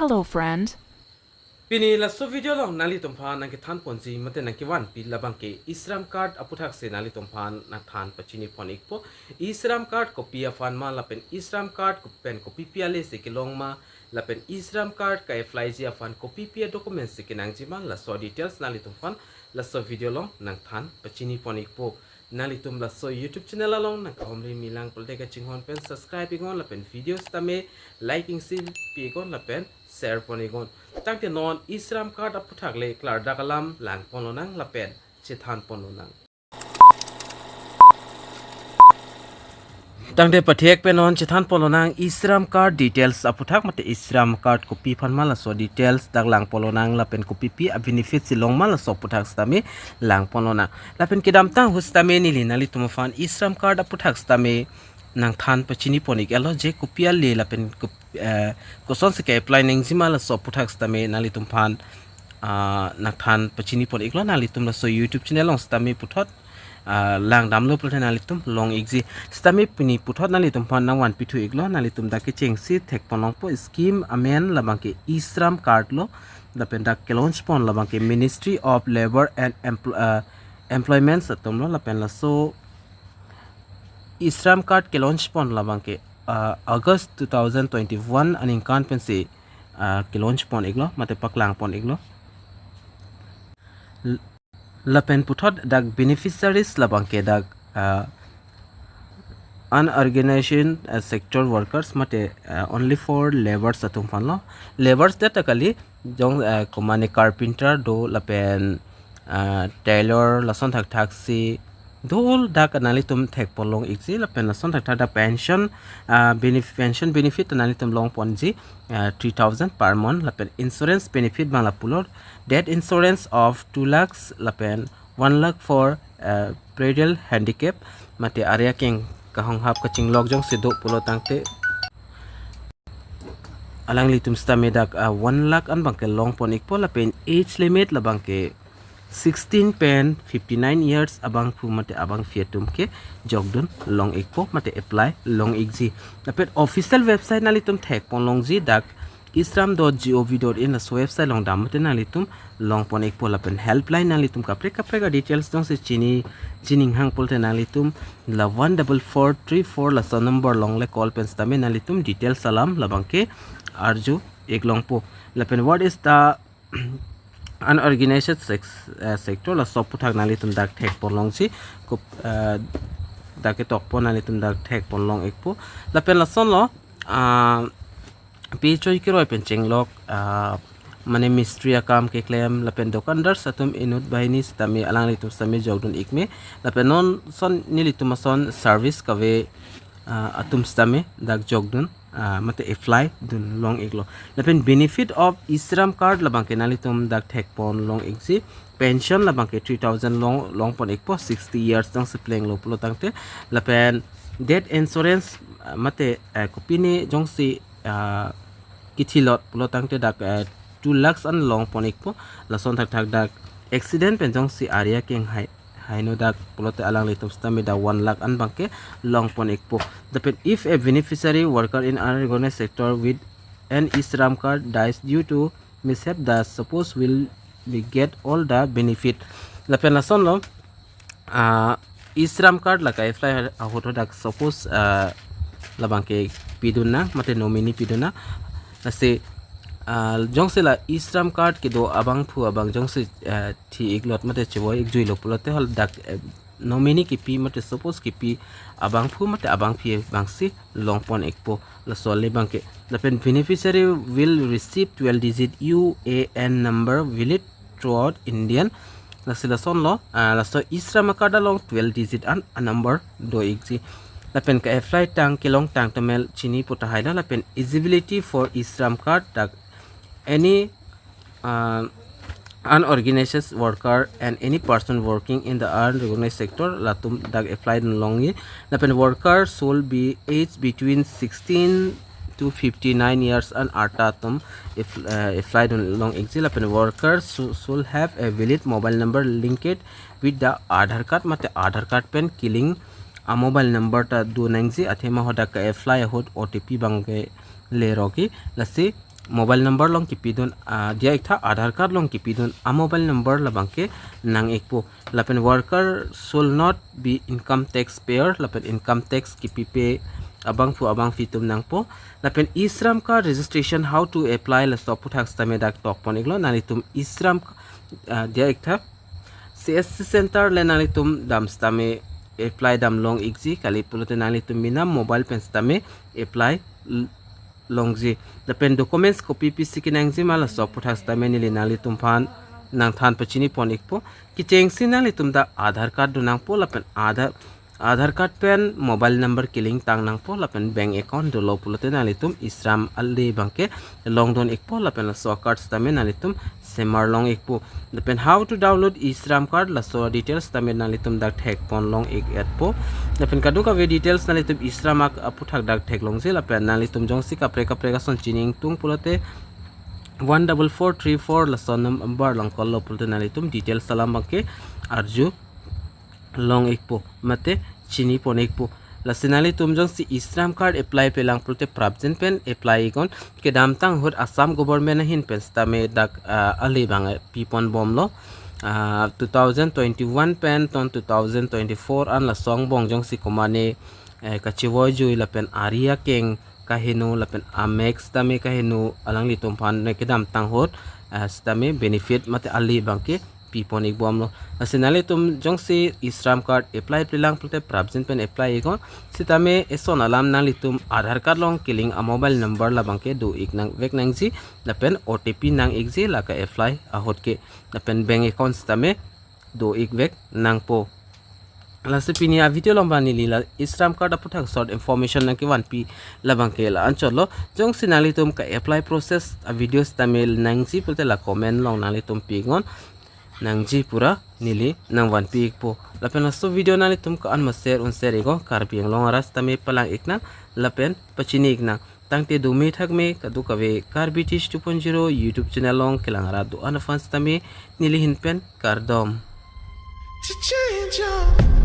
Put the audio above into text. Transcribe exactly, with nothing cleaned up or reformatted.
Hello, friend. Pini laso video along nanglitum aphan nangkethan ponji mate nangkevanpi labang ke e-Shram card aputhak si nanglitum aphan nangthan pachini pon ikpo. E-Shram card kopi aphan ma lapen e-Shram card ko-, pen kopipi ale si kelong ma lapen e-Shram card ka-apply ji aphan kopipi a-document si kenangji ma, laso details nanglitum aphan laso video along nangthan pachini pon ikpo. Nanglitum laso YouTube channel along nangkahomri milang pulote kachinghon pen subscribe iknon lapen video sitame like ingsi pi iknon lapen share pon iknon. Tangte non e-Shram card aputhak le klardak alam lang pon lonang lapen chethan pon lonang. Tangte pathek pen non chethan pon lonang e-Shram card details aputhak mate e-Shram card kopi aphan ma laso details dak lang pon lonang lapen kopipi a-benefit si long ma laso aputhak sitame lang pon lonang. Lapen kedamtang ahut sitame neli nanglitum aphan e-Shram card aputhak sitame nangthan pachini pon ik-etlo je kopi ale lapen kop-, eh, kosonsi ke-apply nangji ma laso aputhak sitame nanglitum aphan, ah, nangthan pachini pon iklo. Nanglitum laso YouTube channel along sitame puthot, ah, langdamlo pulote nanglitum long ikji. Sitame pini puthot nanglitum aphan nangvanpi thu iklo, nanglitum dak kechengsi thek pon longpo scheme amen labang ke e-Shram card lo. Lapen dak ke-launch pon labang ke Ministry of Labour and Empl-, ah, Employments atum lo lapen laso e-Shram card ke-launch pon labang ke, ah, August two thousand twenty-one aningkan pensi, ah, ke-launch pon iklo mate paklang pon iklo. L-, lapen puthot dak beneficiaries labang ke dak, ah, unorganized, ah, sector workers mate, ah, only for labourers atum aphan lo. Labourers det ta kali, jong, ah, komane carpenter do lapen, ah, tailor lason thakthak si do, dak nanglitum thek pon long ikji lapen lason thakthak dak pension, ah, benef-, pension benefit nanglitum long ponji, ah, three thousand per month lapen insurance benefit abang lapulo, death insurance of two lakhs lapen one lakh for, ah, permanent handicap mate ari akeng kahonghap kachinglok jongsi do pulo tangte alanglitum sitame dak, ah, one lakh an abang ke long pon ikpo lapen age limit labang ke sixteen pen fifty-nine years abangphu mate abangpi atum ke jokdun long ikpo mate apply long ikji. Lapen official website nanglitum thek pon longji dak e-Shram dot gov dot in laso website along dam mate nanglitum long pon ikpo lapen helpline nanglitum kaprek kaprek a-details jongsi chini chininghang pulote nanglitum la one double four three four laso number along le call pen sitame nanglitum details alam labang ke arju ik longpo. Lapen what is the unorganized sex-, eh, sector laso aputhak nanglitum dak thek pon longji, kup-, eh, dak ketok pon nanglitum dak thek pon long ikpo. Lapen lason lo, ah, pi choi kiroi pen chenglok, ah, mane mistri akam keklem lapen dokandar atum inut banghini sitame alanglitum sitame jokdun ik me. Lapen non son nelitum ason service kave, ah, atum sitame dak jokdun, ah, mate apply dun long iklo. Lapen benefit of e-Shram card labang ke nanglitum dak thek pon long ikji. Pension labang ke three thousand long, long pon ikpo sixty years jongsi plenglo pulo tangte. Lapen death insurance, ah, mate, eh, kopine jongsi, ah, kethilot pulo tangte dak, eh, two lakhs an long pon ikpo. Lason thakthak dak accident pen jongsi ari akeng hai, haino dak pulote alanglitum sitame dak one lakh an abang ke long pon ikpo. Lapen if a beneficiary worker in unorganized sector with an e-Shram card dies due to mishap, the spouse will be get all the benefit. Lapen lason lo, ah, e-Shram card la ka-apply ahut dak spouse, ah, labang ke pidun nang mate nominee pidun nang. Lasi, ah, jongsi la e-Shram card kedo abangphu abang jongsi, ah, thi iklot mate chevoi ikjuilo pulote hol dak, eh, nominee kipi mate spouse kipi abangphu mate abangpi abangsi long pon ikpo laso le abang ke. Lapen beneficiary will receive twelve digit U A N number valid throughout Indian. Lasi lason lo, ah, laso e-Shram card along twelve digit an a-number do ikji. Lapen ka-apply tang kelong tang temel chini pu tahai lo. Lapen eligibility for e-Shram card dak any, uh, unorganized worker and any person working in the unorganized sector latum dak apply dun longji. Lapen worker should be aged between sixteen to fifty-nine years an arta atum if, uh, apply dun long ikji. Lapen worker shou-, should have a valid mobile number linked with the Aadhaar card mate Aadhaar card pen kelink a-mobile number ta do nangji. Athema hadak ka-apply ahut O T P abang ke lerok ke. Lasi mobile number along kipidun, ah, diya iktha Aadhaar card along kipidun a mobile number labangke nang-ikpo. Lapen worker should not be income tax payer, lapen income tax kipipe abangphu abangphi atum nangpo. Lapen e-Shram card registration, how to apply, laso aphuthak sitame dak tokpon-iklo. Nanglitum e-Shram, ah, diya iktha C S C center le nanglitum dam sitame apply dam long-ikji, kali pulote nanglitum mena mobile pen sitame apply l-, longji. Lapen documents kopi pisi kenangji ma, laso aphuthak sitame neli nanglitum aphan nangthan pachinipon-ikpo. Kechengsi nanglitum dak Aadhaar card do nangpo, lapen Aadhaar, Aadhaar card pen mobile number kelink tang nangpo, lapen bank account dolo pulote nanglitum e-Shram ale abangke longdun-ikpo, lapen laso card sitame nanglitum semar long-ikpo. Lapen how to download e-Shram card, laso details sitame nanglitum dak thekpon long-ik-etpo. Lapen kadokave details nanglitum e-Shram ak aphuthak dak theklongji. Lapen nanglitum jongsi kaprek kaprek ason chini ingtung pulote one double four three four laso number along call lo pulote nanglitum details alam abangke arju long-ikpo mate chinipon-ikpo. Lasi nanglitum jongsi e-Shram card apply pelang pulote prapjin pen apply-iknon. Kedamtang ahut Assam government ahin pen sitame dak, ah, ale abang, eh, piponbomlo. Ah, two thousand twenty-one pen ton two thousand twenty-four an laso angbong jongsi komane, eh, kachevoijui lapen ari akeng kaheno lapen amek sitame kaheno alanglitum aphan ne kedamtang ahut, ah, sitame benefit mate ale abangke pipon-ikbomlo. Lasi nanglitum jongsi e-Shram card apply pelang pulote prapjin pen apply-iknon. Sitame eson alam nanglitum Aadhaar card along kelink a mobile number labangke do-ik nang vek nangji, lapen O T P nang-ikji lake apply ahut ke, lapen bank account sitame do-ik vek nangpo. Lasi pini a video along abang neli la e-Shram card aphuthak short information nangkevanpi labangke la-anchotlo. Jongsi nanglitum ka apply process a video sitame nangji pulote la comment along nanglitum pi-iknon, nangji pura neli nangvanpi-ikpo. Lapen laso video nanglitum ko-an ma share un share-iknon, Karbi Anglong arat sitame palang-iknang lapen pachini-iknang. Tangte dome thakme kadokave Karbi Teach two point zero YouTube channel along kelang arat do-an aphan sitame neli ahin pen kardom. To change your